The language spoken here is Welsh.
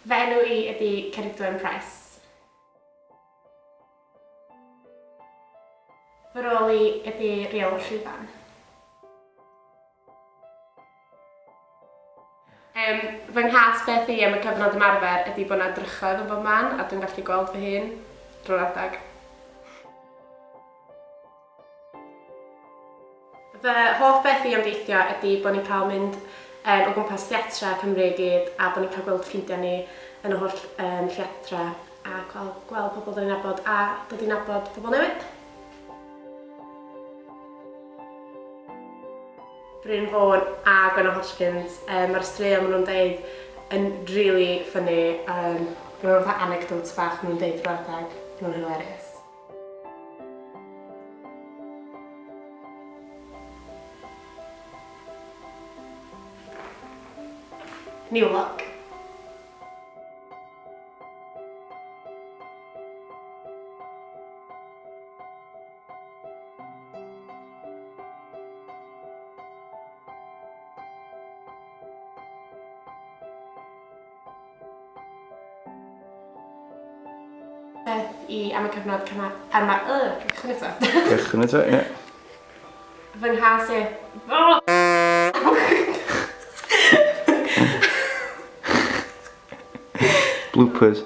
Fy enw i ydy Ceridwen Price. Fy rôl i ydy Rheolwr Llwyfan. Yym, fy nghas beth i am y cyfnod ymarfer ydy bod 'na drychoedd yn bob man a dwi'n gallu gweld fy hun drwy'r adeg. Fy hoff beth i am deithio ydy bod ni'n cael mynd um, o gwmpas theatrau Cymru i gyd a bod ni'n cael gweld ffrindiau ni yn y holl um, theatrau a cael gweld pobl dyn ni'n nabod a dod i nabod pobl newydd. Bryn Fôn a Gwenno Hodgkins, yym ma'r straeon ma' nhw'n deud yn rili ffyni, yym ma' nhw fatha anecdotes bach ma' nhw'n deud drwy'r adeg, ma' nhw'n hilarious. Niwlog. Beth i am y cyfnod cyma... Yma... Yy, cychwyn eto. Cychwyn eto, ie. Fy nghas i... Oh! Bloopers.